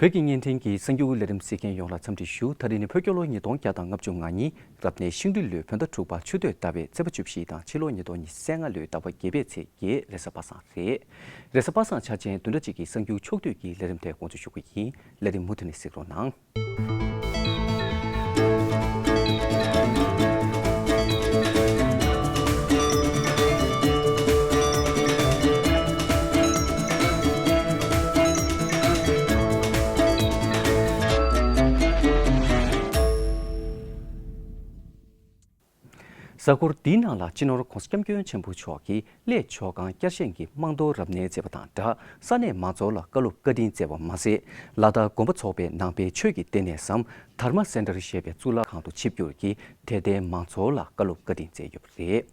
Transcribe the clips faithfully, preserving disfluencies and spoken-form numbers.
བོད་ཀྱི་བརྙན་འཕྲིན་གྱི་གསར་འགྱུར་ལས་རིམ་གཟིགས་མཁན་ཡོངས་ལ་འཚམས་འདྲི་ཞུ། ད་རིང་ནི་བོད་རྒྱལ་ལོ་ཉིས་སྟོང་བརྒྱ་དང་ལྔ་བཅུ་ང་གཉིས། རབ་གནས་ཤིང་སྦྲུལ་ལོའི་བོད་ཟླ་དྲུག་པ་ཆུ་སྟོད་ཟླ་བའི་ཚེས་པ་བཅུ་བཞི་དང་ཕྱི་ལོ་ཉིས་སྟོང་ཉི་ཤུ་རྩ་ལྔ་ལོའི་ཟླ་བ་བརྒྱད་པའི་ཚེས་བརྒྱད། རེས་གཟའ་པ་སངས་རེད། རེས་གཟའ་པ་སངས་འཆར་ཅན་བདུན་ཕྲག་གཅིག་གི་གསར་འགྱུར་ཕྱོགས་བསྡུས་ཀྱི་ལས་རིམ་དེ་དགོངས་ཚུལ་ཞུ་གི་ཡིན། ལས་རིམ་མུ་མཐུད་ནས་གཟིགས་རོགས་གནང་། གཟའ་འཁོར་འདིའི་ནང་ལ་སྤྱི་ནོར་༸གོང་ས་༸སྐྱབས་མགོན་ཆེན་པོ་མཆོག་གིས་གླེ་མཆོད་ཁང་བསྐྱར་བཞེངས་ཀྱི་རྨང་རྡོ་རབ་གནས་མཛད་པ་དང་སྦྲགས། ས་གནས་མང་ཚོགས་ལ་བཀའ་སློབ་བཀའ་དྲིན་སྩལ་བ་མ་ཟད། ལ་དྭགས་དགོན་པ་ཚོགས་པའི་ནང་པའི་ཆོས་ཀྱི་ལྟེ་གནས་སམ་དྷརྨ་སེན་ཊར་ཞེས་པའི་གཙུག་ལག་ཁང་དུ་ཆིབས་བསྒྱུར་གྱིས་དད་ལྡན་མང་ཚོགས་ལ་བཀའ་སློབ་བཀའ་དྲིན་སྩལ་ཡོད་པ་རེད།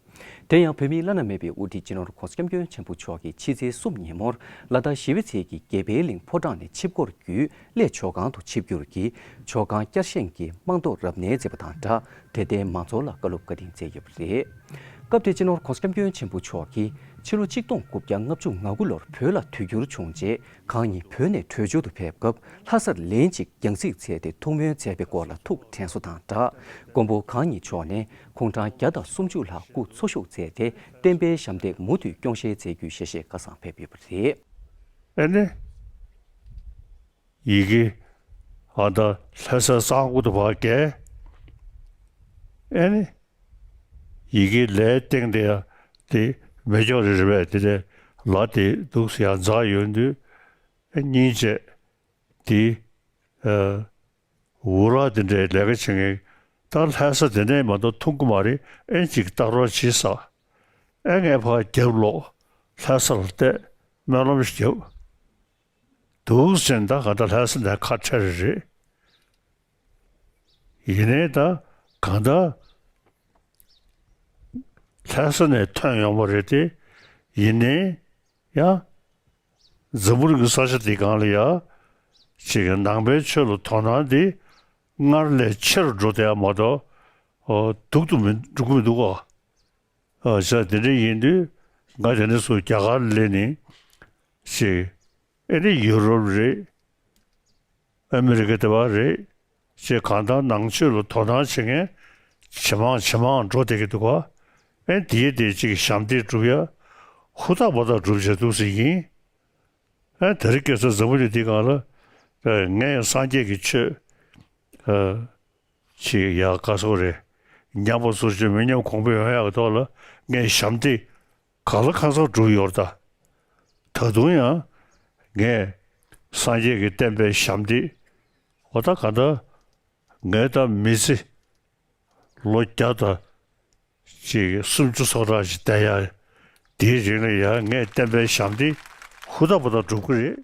དེ་ཡང་བོད་མིའི་བླ་ན་མེད་པའི་དབུ་ཁྲིད་སྤྱི་ནོར་༸གོང་ས་༸སྐྱབས་མགོན་ཆེན་པོ་མཆོག་གིས་ཕྱི་ཚེས་གསུམ་ཉིན་མོར་ལ་དྭགས་ཞི་བའི་རྩེ་གི་དགེ་འཕེལ་གླིང་ཕོ་བྲང་ནས་ཆིབས་སྒོར་བརྒྱུད་གླེ་མཆོད་ཁང་དུ་ཆིབས་བསྒྱུར་གྱིས་མཆོད་ཁང་བསྐྱར་བཞེངས་ཀྱི་རྨང་རྡོ་རབ་གནས་མཛད་པ་དང་སྦྲགས། དད་ལྡན་མང་ཚོགས་ལ་བཀའ་སློབ་བཀའ་དྲིན་སྩལ་ཡོད་པ་རེད། སྐབས་དེར་སྤྱི་ནོར་༸གོང་ས་༸སྐྱབས་མགོན་ཆེན་པོ་མཆོག་གིས་ཕྱི་ལོ་ཆིག་སྟོང་དགུ་བརྒྱ་ལྔ་བཅུ་ང་དགུ་ལོར་བོད་ལ་དུས་འགྱུར་བྱུང་རྗེས། གང་ཉིད་བོད་ནས་བྲོས་བྱོལ་དུ་ཕེབས་སྐབས། ལྷ་སར་ལན་གཅིག་རྒྱང་གཟིགས་མཛད་དེ་ཐུགས་སྨོན་མཛད་པའི་སྐོར་ལ་ཐུགས་དྲན་གསོ་དང་སྦྲགས། མགོན་པོ་གང་ཉིད་མཆོག་ནས་དགུང་གྲངས་བརྒྱ་དང་སུམ་ཅུ་ལྷག་སྐུ་འཚོ་བཞུགས་མཛད་དེ། བསྟན་པའི་ཞབས་འདེགས་མུ་མཐུད་སྐྱོང་གཞེས་མཛད་རྒྱུའི་ཞལ་བཞེས་བཀའ་གསང་ཕེབས་ཡོད་པ་རེད། ཨེ་ནི། ཡི་གེ་ཨ་ད་ལྷ་ས་གཙང་པོ་དུ་བ་གས། ཨེ་ནི། ཡི་གེ་ལས་སྟེང་དེ་ཡ་དེ་མེ་སྒྱོགས་རེ་རེ་བས་དེ་དེ་ལ་དེ་འདུག་སེ་ཡ་འཛག་ཡོང་དུས། ཨེ་སྙིང་རྗེ་དེ། ཨ། འུ་ར་དེ་འདྲའི་ལས་ཀ་བྱེད་མཁན་ད་ལྷ་ས་དེ་ནས་མ་གཏོགས་མཐོང་གི་མ་རེད། ཨེ་ཅིག་ལྟ་རོགས་བྱེད་ས། ཨེ་ངས་ཕར་རྒྱབ་ལོག་ལྷ་ས་ལ་བལྟས། སྨོན་ལམ་ཞིག་བརྒྱབ། འདུག་ཟེར་ད་ག་ད་ལྷ་ས་ནས་ཁ་བྲལ་རེད། ཡིན་ནའི་ད་གང་ལྟར་ལྷ་ས་ནས་ཐོན་ཡོང་བ་རེད་དེ། ཡིན་ནའི་ཡང་འཛམ་བུ་གླིང་གི་ས་ཆ་འདི་སྒང་ལ་ཡ་ཅིག་ནང་པའི་ཆོས་ལ་དོ་སྣང་འདི་སྔར་ལས་ཆེ་རུ་འགྲོ་བསྡད་ཡ་མ་གཏོགས། ཨོ། སྡུག་ཏུ་མི་འགྲོ་གི་མི་འདུག་ག་ཨ་ས་དེ་འདྲ་ཡིན་དུས་ང་དེ་ནས་སུ་རྒྱ་གར་སླེབས་ནས་ཅིག་ཨེ་ནི་ཡུ་རོབ་རེད། ཨ་མི་རི་ཀ་དེ་བ་རེད། ཅེས་གང་ལྟར་ནང་ཆོས་ལ་དོ་སྣང་བྱེད་མཁན་ཇེ་མང་ཇེ་མང་འགྲོ་བསྡད་ཀྱི་འདུག་ག་ཨེ་དེའི་དེ་གཅིག་ཞབས་འདེགས་སྒྲུབ་ཡ་ཧུར་ཐག་པ་ཐག་སྒྲུབ་བྱས་འདུག་ཟེར་ཡིན། ཨེ་དེ་རིང་ཁ་སང་འཛམ་བུ་གླིང་འདི་སྒང་ལ་ངས་སངས་རྒྱས་ཀྱི་ཆོས་ཨ་ཅིག་ཡག་ག་སོགས་རེད། ཉམས་པ་སོར་ཆུད་མི་ཉམས་གོང་འཕེལ་ཡོང་ཡག་གི་ཐོག་ལ་ངས་ཞབས་འདེགས་གང་ལ་གང་འཚམ་སྒྲུབ་ཡོད་རེད་ད། ད་དུང་ཡང་ངས་སངས་རྒྱས་ཀྱི་བསྟན་པའི་ཞབས་འདེགས་འོ་ད་ག་ད་ངས་ད་མི་ཚེ་ལོ་བརྒྱ་དང་ཅིག་སུམ་ཅུ་སོ་གྲངས་ཤིག་བསྡད་ཡ་དེའི་རིང་ལ་ཡང་ངས་བསྟན་པའི་ཞབས་འདེགས་ཧུར་ཐག་པ་ཐག་སྒྲུབ་ཀྱི་རེད།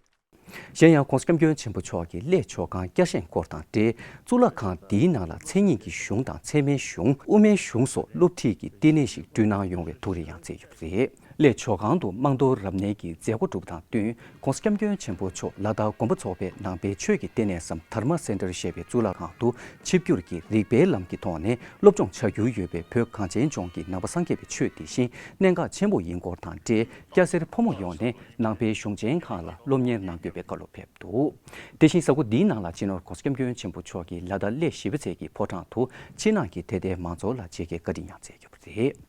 གཞན་ཡང་༸གོང་ས་༸སྐྱབས་མགོན་ཆེན་པོ་མཆོག་གིས་གླེ་མཆོད་ཁང་བསྐྱར་བཞེངས་སྐོར་དང་འབྲེལ། གཙུག་ལག་ཁང་འདིའི་ནང་ལ་མཚན་ཉིད་ཀྱི་གཞུང་དང་ཚད་མའི་གཞུང་། དབུ་མའི་གཞུང་སོགས་སློབ་ཁྲིད་ཀྱི་བསྟི་གནས་ཤིག་བསྐྲུན་གནང་ཡོང་བའི་ཐུགས་རེ་ཡང་བསྩལ་ཡོད་པ་རེད། གླེ་མཆོད་ཁང་དུ་རྨང་རྡོ་རབ་གནས་ཀྱི་མཛད་སྒོ་གྲུབ་པ་དང་བསྟུན། ༸གོང་ས་༸སྐྱབས་མགོན་ཆེན་པོ་མཆོག་ལ་དྭགས་དགོན་པ་ཚོགས་པའི་ནང་པའི་ཆོས་ཀྱི་ལྟེ་གནས་སམ་དྷརྨ་སེན་ཊར་ཞེས་པའི་གཙུག་ལག་ཁང་དུ་ཆིབས་བསྒྱུར་གྱིས་རིག་པའི་ལམ་གྱི་ཐོག་ནས་སློབ་སྦྱོང་བྱ་རྒྱུ་ཡོད་པའི་བོད་གངས་ཅན་ལྗོངས་ཀྱི་ནང་པ་སངས་རྒྱས་པའི་ཆོས་འདི་བཞིན་གནད་འགག་ཆེན་པོ་ཡིན་སྐོར་དང་འབྲེལ། སྐྱ་སེར་ཕོ་མོ་ཡོངས་ནས་ནང་པའི་གཞུང་ཆེན་ཁག་ལ་སློབ་གཉེར་གནང་དགོས་པའི་བཀའ་སློབ་ཕེབས་འདུག་དེ་བཞིན་གཟའ་འཁོར་འདིའི་ནང་ལ་སྤྱི་ནོར་༸གོང་ས་༸སྐྱབས་མགོན་ཆེན་པོ་མཆོག་གིས་ལ་དྭགས་གླེ་ཞི་བའི་རྩེ་གི་ཕོ་བྲང་དུ་ཕྱི་ནང་གི་དད་ལྡན་མང་ཚོགས་ལ་མཇལ་ཁའི་བཀའ་དྲིན་ཡང་སྩལ་ཡོད་པ་རེད།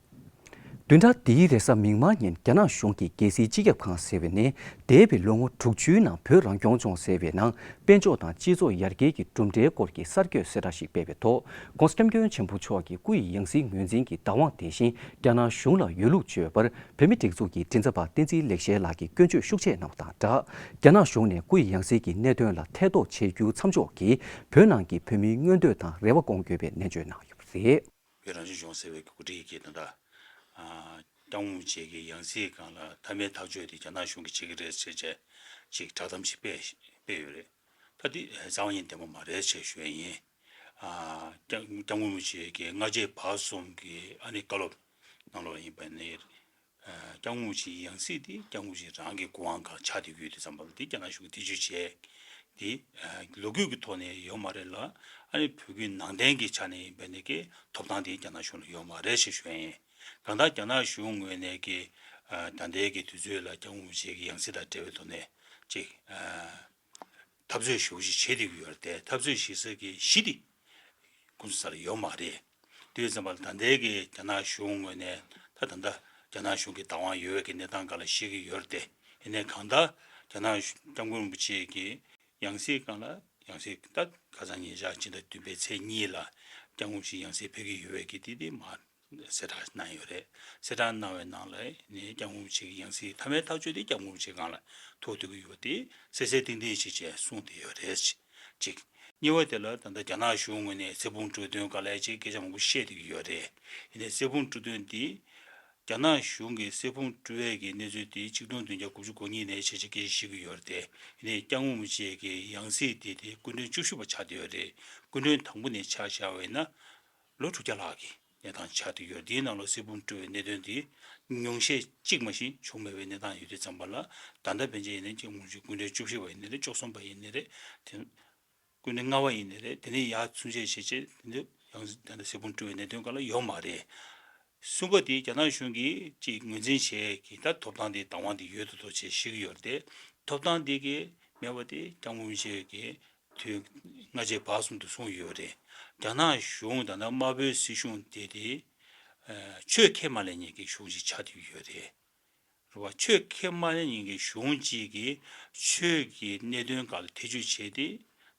བདུན་ཕྲག་འདིའི་རེས་གཟའ་མིག་དམར་ཉིན་རྒྱ་ནག་གཞུང་གིས་རྒྱལ་སྲིད་སྤྱི་ཁྱབ་ཁང་ཟེར་བའི་ནས་འདས་པའི་ལོ་ངོ་དྲུག་ཅུའི་ནང་བོད་རང་སྐྱོང་ལྗོངས་ཟེར་བའི་ནང་དཔལ་འབྱོར་དང་སྤྱི་ཚོགས་ཡར་རྒྱས་ཀྱི་གྲུབ་འབྲས་སྐོར་གྱི་གསར་འགོད་གསལ་བསྒྲགས་ཤིག་སྤེལ་བའི་ཐོག ༸གོང་ས་༸སྐྱབས་མགོན་ཆེན་པོ་མཆོག་གི་སྐུ་ཡི་ཡང་སྲིད་ངོས་འཛིན་གྱི་བདག་དབང་དེ་བཞིན་རྒྱ་ནག་གཞུང་ལ་ཡོད་ལུགས་བརྗོད་པར། བོད་མིའི་སྒྲིག་འཛུགས་ཀྱི་མགྲིན་ཚབ་པ་བསྟན་འཛིན་ལེགས་བཤད་ལགས་ཀྱིས་སྐྱོན་བརྗོད་ཤུགས་ཆེ་གནང་བ་དང་སྦྲགས། རྒྱ་ནག་གཞུང་ནས་སྐུ་ཡི་ཡང་སྲིད་ཀྱི་གནད་དོན་ལ་ཐེ་གཏོགས་བྱེད་རྒྱུ་མཚམས་འཇོག་གིས་བོད་ནང་གི་བོད་མིའི་མངོན་འདོད་དང་རེ་བ་སྐོང་དགོས་པའི་ནན་བརྗོད་གནང་ཡོད་པ་རེད། བོད་རང་སྐྱོང་ལྗོངས་ཟེར་བའི་འགོ་ཁྲིད་ཀྱིས་ད་ལྟ་ཨ་སྐྱབས་མགོན་རིན་པོ་ཆེ་གི་ཡང་སྲིད་སྒང་ལ་མཐའ་མའི་ཐག་གཅོད་དེ་རྒྱ་ནག་གཞུང་གིས་བྱེད་ཀྱི་རེད་ཟེར་བྱས་ཅིག་བསྒྲགས་གཏམ་ཞིག་སྤེལ་སྤེལ་ཡོད་རེད། ད་འདི་རྩ་བ་ཉིད་བདེན་པ་མ་རེད་ཅེས་ཞུ་ཡ་ཡིན། ཨ་སྐྱབས་སྐྱབས་མགོན་རིན་པོ་ཆེ་གི་སྔ་རྗེས་བར་གསུམ་གྱི་ཨ་ནི་བཀའ་སློབ་ནང་ལོགས་ཡིན་པ་ནི། ཨ་སྐྱབས་མགོན་རིན་པོ་ཆེའི་ཡང་སྲིད་དེ་སྐྱབས་མགོན་རིན་པོ་ཆེ་རང་གི་སྐུ་དབང་སྒང་ཆགས་བསྡད་ཀྱི་ཡོད་དུས་ཙམ་པ་ལ་དེ་རྒྱ་ནག་གཞུང་གིས་ཐེ་བྱུས་བྱས། དེ་ཨ་ལོ་རྒྱུས་ཀྱི་ཐོག་ནས་ཡོད་མ་རེད་ལ། ཨ་ནི་བོད་བརྒྱུད་ནང་བསྟན་གྱི་ཆ་ནས་ཡིན་པ་ནི་ཀྱི་ཐོབ་ཐང་དེ་རྒྱ་ནག་གཞུང་ལ་ཡོད་མ་རེད་ཞེས་ཞུ་ཡ་ཡིན། གང་ལྟར་རྒྱ་ནག་གཞུང་ངོས་ནས་ཀྱི་ཨ་ད་ལྟའི་གི་དུས་ཚོད་ལ་སྐྱབས་མགོན་རིན་པོ་ཆེ་གི་ཡང་སྲིད་དང་འབྲེལ་བའི་ཐོག་ནས་ཅིག་ཨ། ད་ འཐབ་རྩོད་ཞེ་པོ་ཅིག་བྱེད་བསྡད་ཀྱི་ཡོད་རེད་དེ། འཐབ་རྩོད་བྱེད་ས་གི་གཞི་དེ་ཁོང་ཚོ་ས་ལ་ཡོད་མ་རེད། དེ་ཡིན་ཙམ་པ་ལ་ད་ལྟའི་གི་རྒྱ་ནག་གཞུང་ངོས་ནས་ད་ད་ལྟ་རྒྱ་ནག་གཞུང་གི་བདག་དབང་ཡོད་པའི་གི་གནས་སྟངས་སྒང་ལ་བཤད་ཀྱི་ཡོད་རེད་དེ། ཡིན་ནའི་གང་ལྟར་རྒྱ་ནག་སྐྱབས་མགོན་རིན་པོ་ཆེ་གི་ཡང་སྲིད་སྒང་ལ་ཡང་སྲིད་ད་ཁ་སང་ཉེ་ཆར་ཕྱི་ཟླ་བདུན་པའི་ཚེས་གཉིས་ལ་སྐྱབས་མགོན་ཞིག་ཡང་སྲིད་ཕེབས་ཀྱི་ཡོད་པའི་གི་དེ་དེ་མ་གསལ་བསྒྲགས་གནང་ཡོད་རེད། གསལ་བསྒྲགས་གནང་བའི་ནང་ལ་ནི་སྐྱབས་མགོན་རིན་པོ་ཆེ་གི་ཡང་སྲིད་མཐའ་མའི་ཐག་གཅོད་དེ་སྐྱབས་མགོན་རིན་པོ་ཆེ་སྒང་ལ་ཐུག་བསྡད་ཀྱི་ཡོད་པ་དེ་གསལ་གསལ་ཏིང་ཏིང་ཞིག་བྱས་གསུངས་བསྡད་ཡོད་རེད། གཅིག་གཉིས་པ་དེ་ལ་ད་ལྟ་རྒྱ་ནག་གཞུང་ངོས་ནས་གསེར་ཕུང་སྤྲོད་དོན་སྒང་ལ་ཅིག་སྐད་ཆ་མང་པོ་བཤད་བསྡད་ཀྱི་ཡོད་རེད། ཡིན་ནའི་གསེར་ཕུང་སྤྲོད་དོན་འདི་རྒྱ་ནག་གཞུང་གིས་གསེར་ཕུང་སྤྲོད་ཡས་ཀྱི་གནས་ཚུལ་དེ་ཆིག་སྟོང་བདུན་བརྒྱ་དགུ་བཅུ་གོ་གཉིས་ནས་བྱས་བྱས་སྐད་ཆ་བཤད་ཀྱི་ཡོད་རེད་དེ། ཡིན་ནའི་སྐྱབས་མགོན་རིན་པོ་ཆེ་གི་ཡང་སྲིད་དེ་དེ་སྐུ་ཕྲེང་བཅུ་བཞི་པ་ཆགས་བསྡད་ཡོད་རེད། སྐུ་ཕྲེང་དང་པོ་ནས་ཆ་བཞག་པ་ཡིན་ན་ལོ་དྲུག་བརྒྱ་ལྷག་གི་གནས་སྟངས་ཆགས་བསྡད་ཡོད་རེད། དེའི་ནང་ལ་གསེར་ཕུང་སྤྲོད་པའི་གནད་དོན་དེ་ཉུང་ཤས་གཅིག་མ་གཏོགས་བྱུང་མེད་པའི་གནས་སྟངས་ཡོད་དུས་ཙམ་པ་ལ། ད་ལྟ་ཕན་ཆད་ཡིན་ན་སྐྱབས་མགོན་རིན་པོ་ཆེ་སྐུ་ཕྲེང་བཅུ་བཞི་པ་ཡིན་ནའི་རེད། བཅུ་གསུམ་པ་ཡིན་ནའི་རེད། དེ་སྐུ་ཕྲེང་ལྔ་པ་ཡིན་ནའི་རེད། དེ་ནས་ཡར་ཚུན་ཆད་བྱས་བྱས་དེ་འདྲ་ཡང་ད་ལྟ་གསེར་ཕུང་སྤྲོད་པའི་གནད་དོན་སྒང་ལ་ཡོད་མ་རེད། གསུམ་པ་དེ་རྒྱ་ནག་གཞུང་གིས་ཅིག་ངོས་འཛིན་བྱས་ཀྱི་ད་ཐོབ་ཐང་དེ་བདག་དབང་དེ་ཡོད་དོ་དོ་བྱས་བཤད་ཀྱི་ཡོད་རེད་དེ། ཐོབ་ཐང་དེ་གི་མེད་པ་དེ་སྐྱབས་མགོན་རིན་པོ་ཆེ་གིས་དུས་སྔ་རྗེས་བར་གསུམ་དུ་གསུངས་ཡོད་རེད། རྒྱ་ནག་གཞུང་ད་ལྟ་དམར་པོའི་སྲིད་གཞུང་དེ་དེ་ཆོས་ཁས་མ་ལེན་མཁན་གྱི་གཞུང་ཞིག་ཆགས་བསྡད་ཡོད་རེད། རེད་བ། ཆོས་ཁས་མ་ལེན་མཁན་གྱི་གཞུང་གཅིག་གིས་ཆོས་ཀྱི་གནད་དོན་སྒང་ལ་ཐེ་བྱུས་བྱས་ཏེ་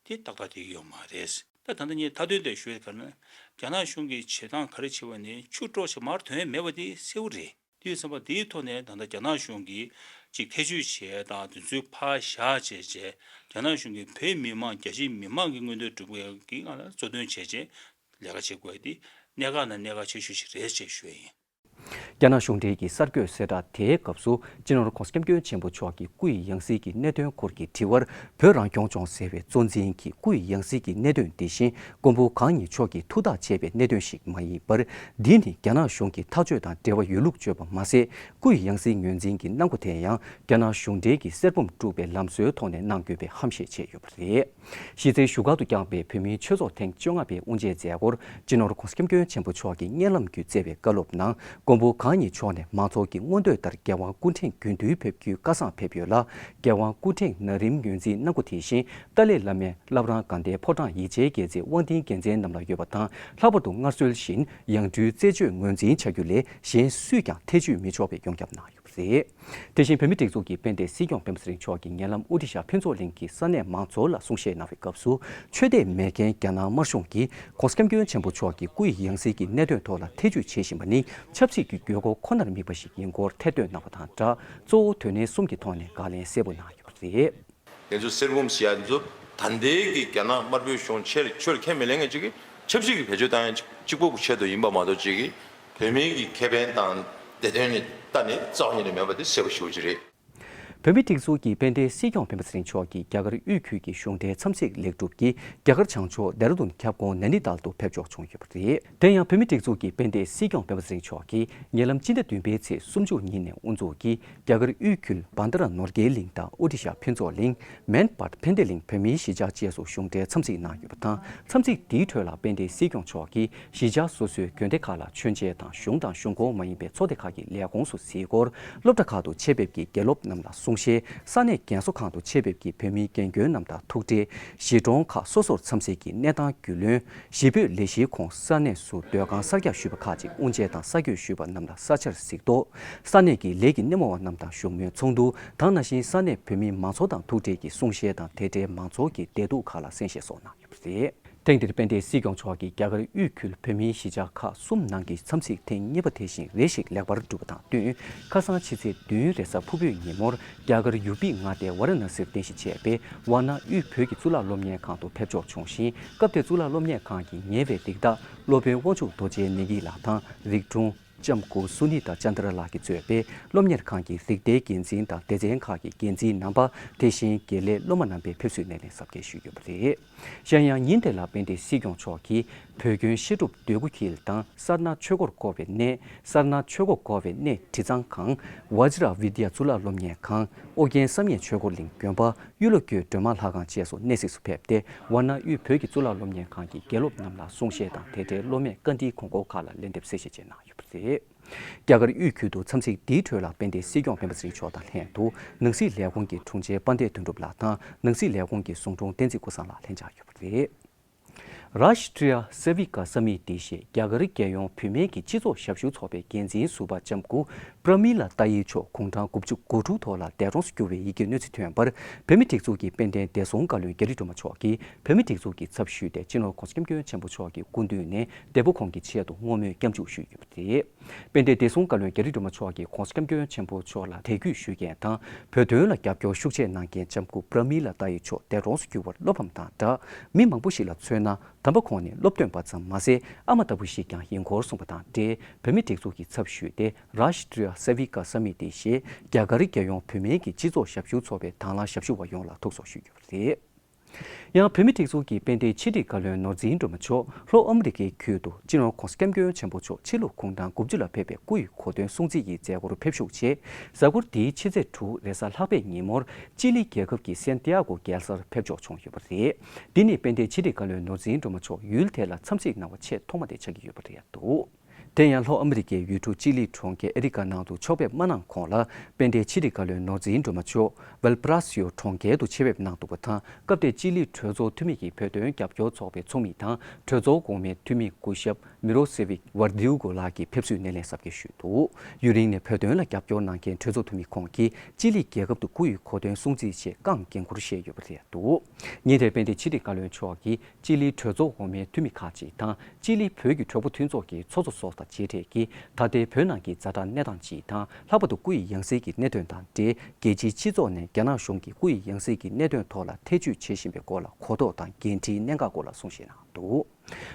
དེ་ཏག་ཏག་དེ་ཡོད་མ་རེད། ད་ད་ལྟ་ངས་མཐའ་དོན་དེ་ཞུ་ཡས་ག་ན། རྒྱ་ནག་གཞུང་གིས་བྱེད་སྟངས་ག་རེ་བྱེད་པ་ནི་ཆུ་དཀྲོག་བྱས་མར་ཐོན་ཡས་མེད་པ་དེ་གསལ་བོ་རེད། དེ་ཡིན་ཙམ་པ་དེའི་ཐོག་ནས་ད་ལྟ་རྒྱ་ནག་གཞུང་གིས་ཅིག་ཐེ་བྱུས་བྱས་དང་དེ་ཚོའི་ཕར་བཞག་བྱས་བྱས། རྒྱ་ནག་གཞུང་གིས་བོད་མི་མང་རྒྱ་ཆེའི་མི་མང་གི་མངོན་འདོད་སྒྲུབ་ཡས་ཀྱི་སྒང་ལ་གཙོ་འདོན་བྱས་བྱས་ལས་ཀ་བྱེད་དགོས་ཡས་དེ་གནད་འགག་ནང་གནད་འགག་ཆེ་ཤོས་ཤིག་རེད་ཅེས་ཞུ་ཡས་ཡིན། རྒྱ་ནག་གཞུང་འབྲེལ་གྱི་གསར་འགོད་གསལ་བསྒྲགས་དེའི་སྐབས་སུ་སྤྱི་ནོར་༧གོང་ས་༧སྐྱབས་མགོན་ཆེན་པོ་མཆོག་གི་སྐུ་ཡི་ཡང་སྲིད་ཀྱི་གནད་དོན་སྐོར་གྱི་དྲི་བར་བོད་རང་སྐྱོང་ལྗོངས་ཟེར་བའི་གཙོ་འཛིན་གྱིས་སྐུ་ཡི་ཡང་སྲིད་ཀྱི་གནད་དོན་འདི་བཞིན་མགོན་པོ་གང་ཉིད་མཆོག་གིས་ཐུགས་ཐག་བཅད་པའི་གནད་དོན་ཞིག་མ་ཡིན་པར། འདི་ནི་རྒྱ་ནག་གཞུང་གི་ཐག་གཅོད་དང་འབྲེལ་བ་ཡོད་ལུགས་བརྗོད་པ་མ་ཟད། སྐུ་ཡི་ཡང་སྲིད་ངོས་འཛིན་གྱི་གནང་སྒོ་དེ་ཡང་རྒྱ་ནག་གཞུང་འབྲེལ་གྱི་གསེར་བུམ་དཀྲུགས་པའི་ལམ་སྲོལ་ཐོག་ནས་གནང་དགོས་པའི་ཧམ་བཤད་བྱས་ཡོད་པ་རེད། གཞི་རྩའི་བཞུགས་སྒར་དུ་བསྐྱངས་པའི་བོད་མིའི་ཆོས་ཚོགས་ཐེངས་བཅོ་ལྔ་པའི་དབུ་འབྱེད་མཛད་སྒོར་སྤྱི་ནོར་༧གོང་ས་༧སྐྱབས་མགོན་ཆེན་པོ་མཆོག་གིས་སྙན་ལམ་བརྒྱུད་སྩལ་བའི་བཀའ་སློབ་ནང་། མགོན་པོ་གང་ཉིད་མཆོག་ནས་མང་ཚོགས་ཀྱི་མངོན་འདོད་ལྟར་རྒྱལ་དབང་སྐུ་ཕྲེང་རྒྱུན་མཐུད་ཕེབས་རྒྱུའི་བཀའ་བཟང་ཕེབས་ཡོད་ལ། རྒྱལ་དབང་སྐུ་ཕྲེང་ན་རིམ་ངོས་འཛིན་གནང་སྒོ་དེ་བཞིན་ཏཱ་ལའི་བླ་མའི་བླ་བྲང་དགའ་ལྡན་ཕོ་བྲང་ཡིད་ཆེས་རྒྱལ་མཚན་དབང་ལྡན་རྒྱལ་མཚན་རྣམས་ལ་ཡོད་པ་དང་། ལྷག་པར་དུ་སྔར་སྲོལ་བཞིན་ཡང་སྤྲུལ་རྩད་གཅོད་ངོས་འཛིན་བྱ་རྒྱུ་ལས་གཞན་སུས་ཀྱང་ཐེ་བྱུས་མི་ཆོག་པའི་ཡོངས་ཁྱབ་གནང་ཡོད་པ་རེད། དེ་བཞིན་བོད་མིའི་སྒྲིག་འཛུགས་ཀྱི་དཔལ་ལྡན་སྲིད་སྐྱོང་སྤེན་པ་ཚེ་རིང་མཆོག་གིས་ཉེ་ལམ་ཨོ་ཌི་ཤ་ཕུན་ཚོགས་གླིང་གི་ས་གནས་མང་ཚོགས་ལ་གསུང་བཤད་གནང་བའི་སྐབས་སུ། ཆོས་དད་མེད་མཁན་རྒྱ་ནག་དམར་གཞུང་གིས་༧གོང་ས་༧སྐྱབས་མགོན་ཆེན་པོ་མཆོག་གི་སྐུ་ཡི་ཡང་སྲིད་ཀྱི་གནད་དོན་ཐོག་ལ་ཐེ་བྱུས་བྱེད་བཞིན་པ་ནི་ཆབ་སྲིད་ཀྱི་དགོས་མཁོ་ཁོ་ནར་དམིགས་པ་ཞིག་ཡིན་སྐོར་ཐེར་འདོན་གནང་བ་དང་སྦྲགས། གཙོ་བོ་དོན་གནད་གསུམ་གྱི་ཐོག་ནས་བཀའ་ལན་གསལ་པོ་གནང་ཡོད་པ་རེད། དེ་ཚོ་གསེར་བུམ་ཞེས་ཡ་ཚོ་ད་ལྟའི་གི་རྒྱ་ནག་དམར་པོའི་གཞུང་ཆེར་ཆོས་ཁས་མི་ལེན་མཁན་ཅིག་གིས་ཆབ་སྲིད་ཀྱི་བེད་སྤྱོད་བཏང་ཡ་གཅིག་པོ་ཆེད་དུ་ཡིན་པ་མ་གཏོགས་ཅིག་གིས་བོད་མིའི་གི་ཁེ་ཕན་དང་བདེ་དོན་ནི་ལྟ་ནི་རྩ་བ་ཉིད་ནས་མེད་པ་དེ་གསལ་པོ་ཞེ་པོ་ཅིག་རེད། བོད་མིའི་སྒྲིག་འཛུགས་ཀྱི་དཔལ་ལྡན་སྲིད་སྐྱོང་སྤེན་པ་ཚེ་རིང་མཆོག་གིས་རྒྱ་གར་དབུས་ཁུལ་གྱི་གཞུང་འབྲེལ་འཚམས་གཟིགས་ལེགས་གྲུབ་ཀྱིས་རྒྱ་གར་བྱང་ཕྱོགས་ལྡེ་ར་ལྡུན་ཁྱབ་ཁོངས་ནན་ནི་ཏཱལ་དུ་ཕེབས་འབྱོར་བྱུང་ཡོད་པ་རེད། དེ་ཡང་བོད་མིའི་སྒྲིག་འཛུགས་ཀྱི་དཔལ་ལྡན་སྲིད་སྐྱོང་སྤེན་པ་ཚེ་རིང་མཆོག་གིས་ཉེ་ལམ་སྤྱི་ཟླ་བདུན་པའི་ཚེས་སུམ་ཅུ་ཉིན་ནས་དབུ་འཛུགས་ཀྱིས་རྒྱ་གར་དབུས་ཁུལ་བྷན་དྷ་ར་ནོར་གྱལ་གླིང་དང་ཨོ་ཌི་ཤ་ཕུན་ཚོགས་གླིང་། མན་པཱད་ཕན་བདེ་གླིང་བོད་མིའི་གཞིས་ཆགས་བཅས་སུ་གཞུང་འབྲེལ་འཚམས་གཟིགས་གནང་ཡོད་པ་དང་། འཚམས་གཟིགས་འདིའི་ཁྲོད་ལ་དཔལ་ལྡན་སྲིད་སྐྱོང་མཆོག་གིས་གཞིས་ཆགས་སོ་སོའི་དགོན་སྡེ་ཁག་ལ་མཆོད་མཇལ་དང་གཞུང་དང་གཞུང་ཁོངས་མ་ཡིན་པའི་ཚོགས་སྡེ་ཁག་གི་ལས་ཁུངས་སུ་གཟིགས་སྐོར། སློབ་གྲྭ་ཁག་ཏུ་ཆེད་ཕེབས་ཀྱིས་དགེ་སློབ་རྣམས་ལ་གསུང་བཤད། ས་གནས་རྒན་གསོ་ཁང་དུ་ཆེད་ཕེབས་ཀྱིས་བོད་མིའི་རྒན་རྒོན་རྣམས་དང་ཐུག་འཕྲད། གཞིས་གྲོང་ཁག་སོ་སོར་འཚམས་གཟིགས་ཀྱིས་གནས་སྟངས་རྒྱུས་ལོན། གཞིས་སྤོས་ལས་གཞིའི་ཁོངས་ས་གནས་སུ་སྡོད་ཁང་གསར་རྒྱག་ཞུས་པ་ཁག་ཅིག་དབུ་འབྱེད་དང་གསར་བསྐོས་ཞུས་པ་རྣམས་ལ་ས་ཆར་གཟིགས་རྟོག་ས་གནས་ཀྱི་ལས་ཀྱི་སྣེ་མོ་བ་རྣམས་དང་བཞུགས་མོལ་ཚོགས་འདུ་དང་། ནང་བཞིན་ས་གནས་བོད་མིའི་མང་ཚོགས་དང་ཐུག་འཕྲད་ཀྱིས་གསུང་བཤད་དང་དེ་འབྲེལ་མང་ཚོགས་ཀྱི་བདེ་སྡུག་ཁག་ལ་གསན་བཞེས་སོགས་གནང་ཡོད་པ་རེད། ཐེངས་འདིར་དཔལ་ལྡན་སྲིད་སྐྱོང་མཆོག་གིས་རྒྱ་གར་དབུས་ཁུལ་བོད་མིའི་གཞིས་ཆགས་ཁག་གསུམ་ནང་གི་འཚམས་གཟིགས་ཐེངས་གཉིས་པ་དེ་བཞིན་རེ་ཞིག་ལེགས་པར་གྲུབ་པ་དང་བསྟུན། ཁ་སང་ཕྱི་ཚེས་བདུན་རེས་གཟའ་ཕུར་བུའི་ཉིན་མོར་རྒྱ་གར་ཡུ་པི་མངའ་སྡེའི་ཝཱ་ར་ཎ་སིར་རྟེན་གཞི་བྱས་པའི་ཝཱ་ཎ་དབུས་བོད་ཀྱི་གཙུག་ལག་སློབ་གཉེར་ཁང་དུ་ཕེབས་འབྱོར་བྱུང་ཞིང་། སྐབས་དེར་གཙུག་ལག་སློབ་གཉེར་ཁང་གི་ཉེ་བའི་རིགས་བདག་སློབ་དཔོན་དབང་ཕྱུག་རྡོ་རྗེ་ནེ་གི་ལགས་དང་། རིག་དྲུང་ལྕམ་སྐུ་སུ་ནི་ཏཱ་ཅན་དྲ་ལགས་ཀྱིས་གཙོས་པའི་སློབ་གཉེར་ཁང་གི་རིགས་བདག་འགན་འཛིན་དང་སྡེ་ཚན་ཁག་གི་འགན་འཛིན་རྣམ་པ། དེ་བཞིན་དགེ་ལས་སློབ་མ་རྣམ་པས་ཕེབས་བསུའི་སྣེ་ལེན་གཟབ་རྒྱས་ཞུས་ཡོད་པ་རེད། གཞན་ཡང་ཉིན་དེ་ལ་དཔལ་ལྡན་སྲིད་སྐྱོང་མཆོག་གིས་བོད་དགོན་བཤད་སྒྲུབ་འདོད་རྒུ་འཁྱིལ་དང་སར་ནཱཐ་ཆོས་འཁོར་བསྐོར་བའི་གནས། སར་ནཱཐ་ཆོས་འཁོར་བསྐོར་བའི་གནས་དྲི་གཙང་ཁང་། ཝ་ཇི་ར་བི་དི་ཡ་གཙུག་ལག་སློབ་གཉེར་ཁང་། ཨོ་རྒྱན་བསམ་ཡས་ཆོས་འཁོར་གླིང་དགོན་པ། གཡུ་ལོ་ཀྱི་སྒྲོལ་མ་ལྷ་ཁང་བཅས་སུ་གནས་གཟིགས་སུ་ཕེབས་ཏེ། ཝཱ་ཎ་དབུས་བོད་ཀྱི་གཙུག་ལག་སློབ་གཉེར་ཁང་གི་དགེ་སློབ་རྣམས་ལ་གསུང་བཤད་དང་། དེ་འབྲེལ་སློབ་མས་བཀའ་འདྲིའི་དགོངས་སྐོར་ཁག་ལ་ལན་འདེབས་གསལ་བཤད་བཅས་གནང་ཡོད་པ་རེད། རྒྱ་གར་དབུས་ཁུལ་དུ་འཚམས་གཟིགས་འདིའི་ཁྲོད་ལ་དཔལ་ལྡན་སྲིད་སྐྱོང་སྤེན་པ་ཚེ་རིང་མཆོག་དང་ལྷན་དུ་ནང་སྲིད་ལས་ཁུངས་ཀྱི་དྲུང་ཆེ་དཔལ་ལྡན་དོན་གྲུབ་ལགས་དང་ནང་སྲིད་ལས་ཁུངས་ཀྱི་ཟུང་དྲུང་བསྟན་འཛིན་ཀུན་བཟང་ལགས་ལྷན་བཅར་ཡོད་པ་རེད། རཱ་ཤི་ཏྲི་ཡ་སེ་བི་ཀ་ས་མི་ཏི་ཞེས་རྒྱ་གར་རྒྱལ་ཡོངས་བུད་མེད་ཀྱི་སྤྱི་ཚོགས་ཞབས་ཞུ་ཚོགས་པའི་འགན་འཛིན་ཟུར་པ་ལྕམ་སྐུ་པྲ་མི་ལ་ཏཱ་ཡི་མཆོག་དགུང་གྲངས་དགུ་བཅུ་གོ་དྲུག་ཐོག་ལ་འདས་གྲོངས་སུ་གྱུར་བའི་ཡི་གེ་གནོད་འཚེ་ཐོན་པར་བོད་མིའི་སྒྲིག་འཛུགས་ཀྱི་དཔལ་ལྡན་བདེ་སྲུང་བཀའ་བློན་རྒྱ་རི་སྒྲོལ་མ་མཆོག་གིས་བོད་མིའི་སྒྲིག་འཛུགས་ཀྱི་ཚབ་ཞུས་ཏེ་སྤྱི་ནོར་༸གོང་ས་༸སྐྱབས་མགོན་ཆེན་པོ་མཆོག་གི་སྐུ་མདུན་ནས་འདས་པོ་ཁོང་གི་ཆེད་དུ་བསྔོ་སྨོན་སྐྱབས་འཇུག་ཞུས་ཡོད་པ་རེད། དཔལ་ལྡན་བདེ་སྲུང་བཀའ་བློན་རྒྱ་རི་སྒྲོལ་མ་མཆོག་གིས་༸གོང་ས་༸སྐྱབས་མགོན་ཆེན་པོ་མཆོག་ལ་དད་གུས་ཞུ་མཁན་དང་བོད་དོན་ལ་རྒྱབ་སྐྱོར་ཤུགས་ཆེ་གནང་མཁན་ལྕམ་སྐུ་པྲ་མི་ལ་ཏཱ་ཡི་མཆོག་འདས་གྲོངས་སུ་གྱུར་བར་བློ་ཕམ་དང་སྦྲགས། མི་མང་པོ་ཞིག་ལ་མཚོན་ན་དམ་པ་ཁོང་ནི་སློབ་སྟོན་པ་ཙམ་མ་ཟད་ཨ་མ་ལྟ་བུ་ཞིག་ཀྱང་ཡིན་སྐོར་གསུངས་པ་དང་འབྲེལ་བོད་མིའི་སྒྲིག་འཛུགས་ཀྱི་ཚབ་ཞུས་ཏེ་རཱ་ཤི་ཏྲི་ཡ་སེ་བི་ཀ་ས་མི་ཏི་ཞེས་རྒྱ་གར་རྒྱལ་ཡོངས་བུད་མེད་ཀྱི་སྤྱི་ཚོགས་ཞབས་ཞུ་ཚོགས་པའི་དང་བླངས་ཞབས་ཞུ་བ་ཡོངས་ལ་ཐུགས་གསོ་ཞུས་ཡོད་པ་རེད། ཡང་བོད་མིའི་སྒྲིག་འཛུགས་ཀྱི་དཔལ་ལྡན་ཕྱི་དྲིལ་བཀའ་བློན་ནོར་འཛིན་སྒྲོལ་མ་མཆོག་ལྷོ་ཨ་མི་རི་ཀའི་ཁུལ་དུ་སྤྱི་ནོར་༸གོང་ས་༸སྐྱབས་མགོན་ཆེན་པོ་མཆོག་ཕྱི་ལུགས་དགུང་གྲངས་དགུ་བཅུ་ལ་ཕེབས་པའི་སྐུ་ཡི་གོ་སྟོན་སྲུང་བརྩི་ཡི་མཛད་སྒོར་ཕེབས་ཞུགས་ཆེད། གཟའ་འཁོར་འདིའི་ཕྱི་ཚེས་དྲུག་རེས་གཟའ་ལྷག་པའི་ཉིན་མོར་ཅི་ལི་རྒྱལ་ཁབ་ཀྱི་སན་ཏི་ཡ་གོ་རྒྱལ་སར་ཕེབས་འབྱོར་བྱུང་ཡོད་པ་རེད། འདི་ནི་དཔལ་ལྡན་ཕྱི་དྲིལ་བཀའ་བློན་ནོར་འཛིན་སྒྲོལ་མ་མཆོག་ཡུལ་དེ་ལ་འཚམས་གཟིགས་གནང་བ་ཆེས་ཐོག་མ་དེ་ཆགས་ཀྱི་ཡོད་པ་རེད་འདུག་དེ་ཡང་ལྷོ་ཨ་མི་རི་ཀའི་ཡུལ་གྲུ་ཅི་ལི་གྲོང་ཁྱེར་ཨེ་རི་ཀ་ནང་དུ་ཕྱོགས་ཕེབས་མ་གནང་གོང་ལ་དཔལ་ལྡན་ཕྱི་དྲིལ་བཀའ་བློན་ནོར་འཛིན་སྒྲོལ་མ་མཆོག་ཝལ་པ་ར་སི་ཡོ་གྲོང་ཁྱེར་དུ་ཆེད་ཕེབས་གནང་འདུག་པ་དང་སྐབས་དེར་ཅི་ལི་གྲོས་ཚོགས་འཐུས་མི་གི་བོད་དོན་རྒྱབ་སྐྱོར་ཚོགས་པའི་ཚོགས་མི་དང་གྲོས་ཚོགས་གོང་མའི་འཐུས་མི་སྐུ་ཞབས་མི་རོ་སེ་བིག་ཝར་དིའུ་གོ་ལགས་ཀྱིས་ཕེབས་བསུའི་སྣེ་ལེན་གཟབ་རྒྱས་ཞུས་འདུག་ཡུན་རིང་ནས་བོད་དོན་ལ་རྒྱབ་སྐྱོར་གནང་མཁན་གྲོས་ཚོགས་འཐུས་མི་ཁོང་གིས་ཅི་ལི་རྒྱལ་ཁབ་ཏུ་སྐུ་ཡི་གོ་སྟོན་སྲུང་བརྩིའི་ཆེད་བསྐྱངས་འགན་འཁུར་བཞེས་ཡོད་པ་རེད་འདུག་ཉིན་དེར་དཔལ་ལྡན་ཕྱི་དྲིལ་བཀའ་བློན་མཆོག་གིས་ཅི་ལིའི་གྲོས་ཚོགས་འོག་མའི་འཐུས་མི་ཁག་ཅིག་དང་ཅི་ལིའི་བོད་ཀྱི་གྲོས་པ་མཐུན་ཚོགས་ཀྱི་ཚོགས་གཙོ་སོགས་དང་མཇལ་འཕྲད་ཀྱིས་ད་ལྟའི་བོད་ནང་གི་ཛ་དྲག་གནས་སྟངས་སྤྱི་དང་ལྷག་པར་དུ་སྐུ་ཡི་ཡང་སྲིད་ཀྱི་གནད་དོན་དང་འབྲེལ་རྒྱལ་སྤྱིའི་སྤྱི་ཚོགས་ནས་རྒྱ་ནག་གཞུང་གིས་སྐུ་ཡི་ཡང་སྲིད་ཀྱི་གནད་དོན་ཐོག་ལ་ཐེ་བྱུས་བྱེད་བཞིན་པའི་སྐོར་ལ་གོ་རྟོགས་དང་འགན་འཁྲིའི་གནད་འགག་སྐོར་ལ་གསུང་བཤད་གནང་འདུག་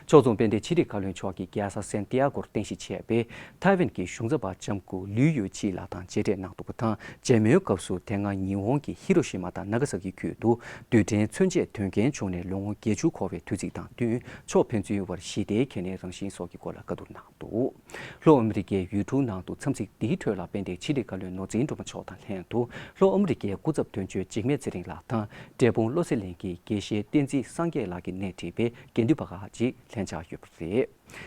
ཕྱོགས་མཚུངས་དཔལ་ལྡན་ཕྱི་དྲིལ་བཀའ་བློན་མཆོག་གིས་རྒྱལ་ས་སན་ཏི་ཡ་གོར་རྟེན་གཞི་བྱས་པའི་ཐའེ་ཝན་གྱི་གཞུང་ཚབ་པ་ལྕམ་སྐུ་ལུའུ་ཡོ་ཆི་ལགས་དང་མཇལ་འཕྲད་གནང་འདུག་པ་དང་མཇལ་མོལ་སྐབས་སུ་དེ་སྔ་ཉི་ཧོང་གི་ཧི་རོ་ཤི་མ་དང་ན་ག་ས་ཀི་ཁུལ་དུ་རྡུལ་ཕྲན་མཚོན་ཆས་དོན་རྐྱེན་བྱུང་ནས་ལོ་ངོ་བརྒྱད་ཅུ་འཁོར་བའི་དུས་ཚིགས་དང་བསྟུན་ཕྱོགས་ཕན་ཚུན་བར་ཞི་བདེའི་གལ་གནད་རང་བཞིན་སོགས་ཀྱི་སྐོར་ལ་བཀའ་བསྡུར་གནང་འདུག་ལྷོ་ཨ་མི་རི་ཀའི་ཡུལ་གྲུ་ནང་དུ་འཚམས་གཟིགས་འདིའི་ཁྲོད་ལ་དཔལ་ལྡན་ཕྱི་དྲིལ་བཀའ་བློན་ནོར་འཛིན་སྒྲོལ་མ་མཆོག་དང་ལྷན་དུ་ལྷོ་ཨ་མི་རི་ཀའི་སྐུ་ཚབ་དོན་གཅོད་འཇིགས་མེད་ཚེ་རིང་ལགས་དང་འབྲས་སྤུངས་བློ་གསལ་གླིང་གི་དགེ་བཤེས་བསྟན་འཛིན་སངས་རྒྱས་ལགས་ཀྱིས་སྣེ་ཁྲིད་པའི་དགེ་འདུན་པ་ཁག་ཅིག་ལྷན་བཅར་ཡོད་པ་རེད།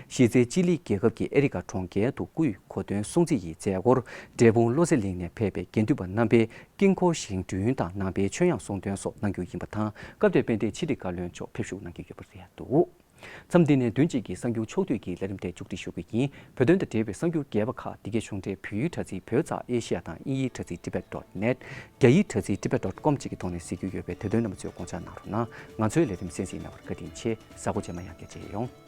གཞི་རྩའི་ཅི་ལི་རྒྱལ་ཁབ་ཀྱི་ཨེ་རི་ཀ་གྲོང་ཁྱེར་དུ་སྐུའི་གོ་སྟོན་སྲུང་བརྩི་ཡི་མཛད་སྒོར་འབྲས་སྤུངས་བློ་གསལ་གླིང་ནས་ཕེབས་པའི་དགེ་འདུན་པ་རྣམ་པས་དཀྱིལ་འཁོར་བཞེངས་སྐྲུན་དང་ནང་པའི་མཆོད་དབྱངས་གསུང་འདོན་སོགས་གནང་རྒྱུ་ཡིན་པ་དང་སྐབས་དེར་དཔལ་ལྡན་ཕྱི་དྲིལ་བཀའ་བློན་མཆོག་ཕེབས་བཞུགས་གནང་རྒྱུ་ཡོད་པ་རེད་འདུག་མཚམས་འདི་ནས་བདུན་གཅིག་གི་གསར་འགྱུར་ཕྱོགས་བསྡུས་ཀྱི་ལས་རིམ་དེ་མཇུག་སྒྲིལ་ཞུ་གི་ཡིན། བོད་དོན་དང་འབྲེལ་བའི་གསར་འགྱུར་རྒྱས་པ་ཁག་འདི་གའི་གཞུང་འབྲེལ་བོད་ཡིག་དྲ་ཚིགས་བོད་ཙ་ཨེ་ཤི་ཡ་དང་དབྱིན་ཡིག་དྲ་ཚིགས་tibet dot net། རྒྱ་ཡིག་དྲ་ཚིགས་tibet dot com་བཅས་ཀྱི་ཐོག་ནས་གཟིགས་རྒྱུ་ཡོད་པས་དེ་དོན་རྣམ་པ་ཚོས་དགོངས་འཇགས་གནང་རོགས་གནང་། ང་ཚོའི་ལས་རིམ་གསན་གཟིགས་གནང་བར་བཀའ་དྲིན་ཆེ། གཟའ་འཁོར་རྗེས་མ་ཡང་བསྐྱར་མཇལ་ཡོང་།